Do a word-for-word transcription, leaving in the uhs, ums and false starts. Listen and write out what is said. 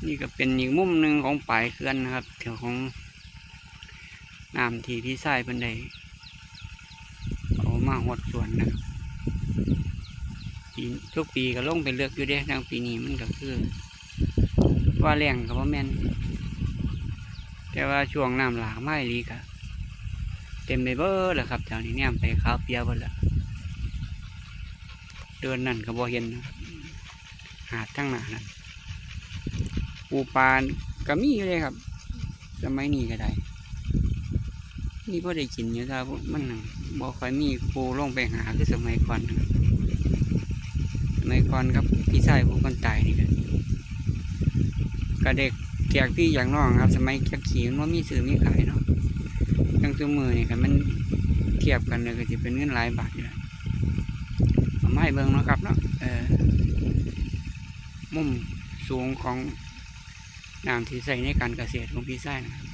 นี่ก็เป็นอีกมุมหนึ่งของปายเขื่อนนะครับ แถวของน้ำที่พี่ชายเพิ่นได้เอามาฮอดสวนนะครับ ปี ทุกปีก็ลงไปเลิกอยู่เด้ ทั้งปีนี้มันก็คือ ว่าแล้งก็บ่แม่น แต่ว่าช่วงน้ำหลากมาอีหลีก็เต็มไปเบิดแล้วครับ แถวนี้แนมไปขาวเปียเบิดแล้ว เดินนั่นก็บ่เห็นนะครับ หาดทั้งหน้านั่น ปูปลาก็มีอยู่เลยครับ สมัยนี้ก็ได้ มีพอได้กินอยู่ครับ มันบ่ค่อยมีผู้ลงไปหาคือสมัยก่อนครับ สมัยก่อนครับ พี่ชายผู้คนตายนี่ก็ ก็เด็กแจกพี่อย่างน้องครับ สมัยจักขี่มันบ่มีซื้อมีขายเนาะ จั่งซุมื้อนี่ก็มันเทียบกันเลยก็สิเป็นเงินหลายบาทอยู่แล้ว เอามาให้เบิ่งเนาะครับเนาะ เออ มุมสูงของน้ำที่ใช้ในการเกษตรของพี่ชายนะครับ